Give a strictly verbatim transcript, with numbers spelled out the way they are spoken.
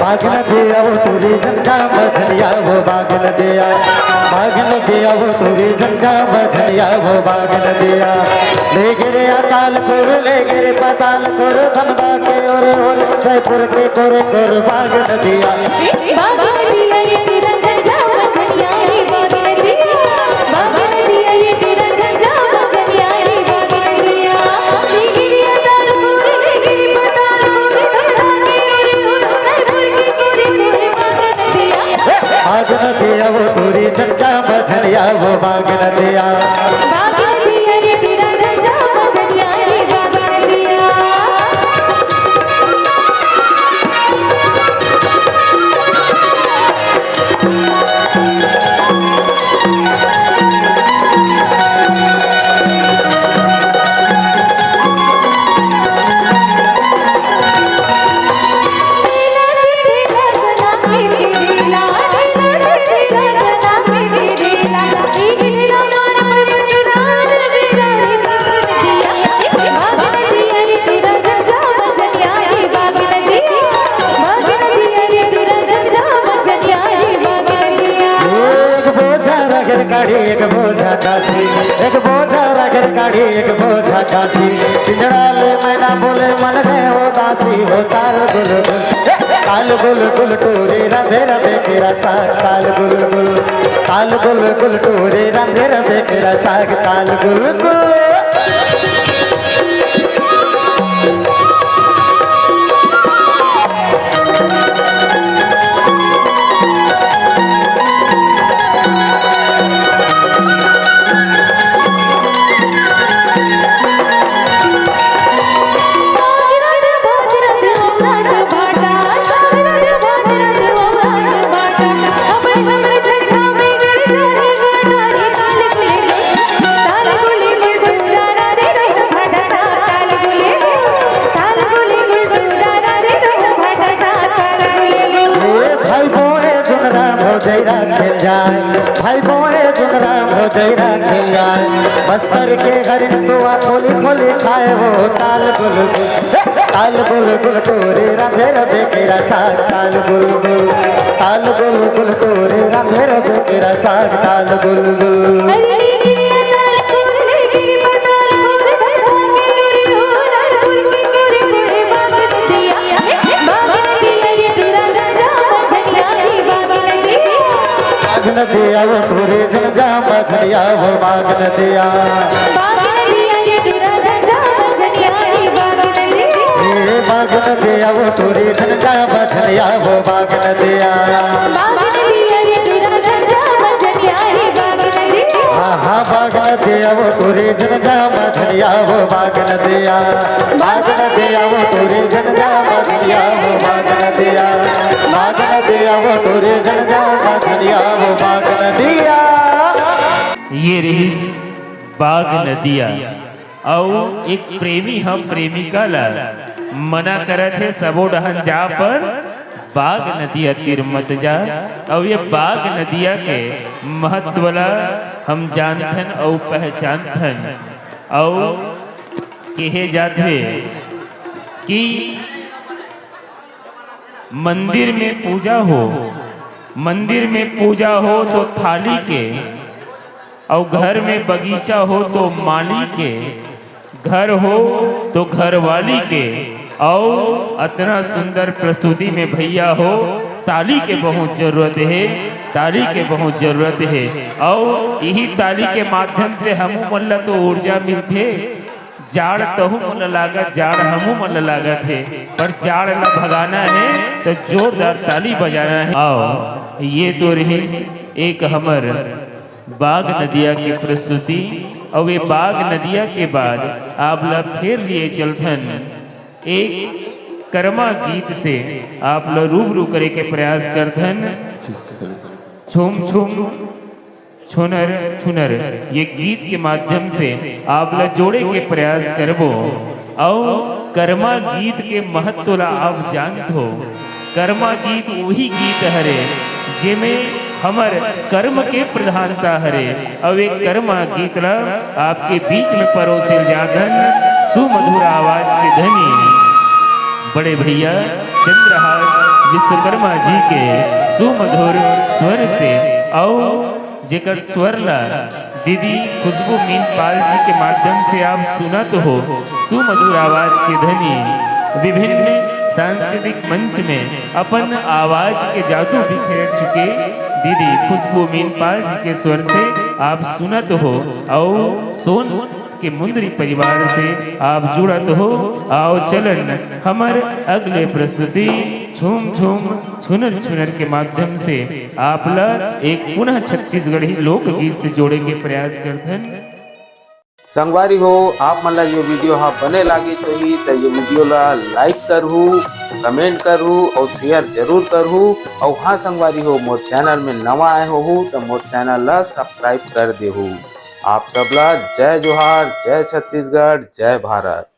बाग नदिया वो टूरी झंझा मझनिया वो बाग नदिया, बाग नदिया वो टूरी झंझा मझनिया वो बाग नदिया। ले गिरे अकालपुर, ले गिरे पातालपुर, धनबा के ओर ओर, जयपुर के कोरे कोर बाग नदिया। बाग नदिया ये टूरा झंझा मझनिया रे बाग नदिया, बाग नदिया ये टूरा झंझा मझनिया रे बाग नदिया। ले गिरे अकालपुर, ले गिरे पातालपुर, धनबा के ओर ओर, जयपुर के कोरे कोर बाग नदिया। बाग नदिया वो टूरी झंझा मझनिया वो बाग नदिया। बाग नदिया रे टूरा झंझा मझनिया रे बाग नदिया। एक बोझा रगड़ काढ़ी, एक बोझा काशी, एक बोझा रगड़ काढ़ी, एक बोझा काशी। पिंजड़ा ले मैना बोले मन गए हो दासी हो। ताल गुल गुल, ताल गुल गुल टूरी रांधे रांधे केरा साग। ताल गुल गुल, ताल गुल गुल टूरी रांधे रांधे केरा साग। ताल गुल गुल। ए भाई बोए जुनरा भौजैरा खेल जाए, भाई बोए जुनरा भौजैरा खेल जाए। बस्तर के हरिन तो खोली खोली खाए वो। ताल गुल गुल, ताल गुल गुल टूरी रांधे रांधे केरा साग। ताल गुल गुल, ताल गुल गुल टूरी रांधे रांधे केरा साग। ताल गुल गुल। बाग नदिया वो टूरी झंझा मझनिया वो बाग नदिया। बाग नदिया ये टूरा झंझा मझनिया रे बाग नदिया। ए बाग नदिया वो टूरी झंझा मझनिया वो बाग नदिया। बाग नदिया ये टूरा झंझा मझनिया रे बाग नदिया। हाँ हाँ बाग नदिया वो टूरी झंझा मझनिया वो बाग नदिया। बाग नदिया वो टूरी झंझा मझनिया वो बाग नदिया। बाग नदिया वो टूरी झंझा मझनिया वो बाग नदिया। ये रहिस बाग नदिया। अउ एक प्रेमी ह प्रेमिका ला मना करत हे, सबो डहन जा पर बाग नदिया तीर मत जा। अउ ये बाग नदिया के महत्व ला हम जानथन अउ पहचानथन। अउ कहे जाथे कि मंदिर में पूजा हो, मंदिर में पूजा हो तो थाली के, अउ घर में बगीचा हो तो माली के, घर हो तो घरवाली के, अउ अतना सुंदर प्रस्तुति में भैया हो, ताली के बहुत जरूरत हे, ताली के बहुत जरूरत हे। अउ यही ताली के माध्यम से हमू मन ला तो ऊर्जा मिलथे, जाड़ तहू मन ला लागत, जाड़ हमू मन ला लागत हे, पर जाड़ ला भगाना हे तो जोरदार ताली बजाना हे। आओ, ये तो रहिस एक हमर बाग नदिया के प्रस्तुति। अउ ये बाग नदिया के बाद आप ला फेर लिए चलथन एक करमा गीत से, आप ला रूबरू करे के प्रयास करथन। छुम छुम छुनर छुनर ये गीत के माध्यम से आप ला जोड़े के प्रयास करबो। अउ करमा गीत के महत्व ला आप जानत हो। करमा गीत वही गीत हरे जेमे हमर कर्म के प्रधानता हरे। अउ एक करमा गीत ला आपके बीच में परोसे जाथन सुमधुर आवाज के धनी बड़े भैया चंद्रहास विश्वकर्मा जी के सुमधुर स्वर से, अउ जेकर स्वर ला दीदी खुशबू मीनपाल जी के माध्यम से आप सुनत हो, सुमधुर आवाज के धनी विभिन्न सांस्कृतिक मंच में अपन आवाज के जादू बिखेर चुके दीदी खुशबू मीनपाल जी के स्वर से आप सुनत हो, अउ सोन के मुंदरी परिवार से आप जुड़त हो। आओ चलन हमर अगले प्रस्तुति झूम झूम छुनर छुनर के माध्यम से आप ला एक पुनः छत्तीसगढ़ी लोकगीत से जोड़े के प्रयास करथन। संगवारी हो, आप मन ला ये वीडियो हा बने लागिस होही त ये वीडियो ला लाइक करहू, कमेंट करहू अउ शेयर जरूर करहू। अउ हाँ संगवारी हो, मोर चैनल में नवा आए होहू त मोर चैनल ला सब्सक्राइब कर देहू। आप सब ला जय जोहार, जय छत्तीसगढ़, जय भारत।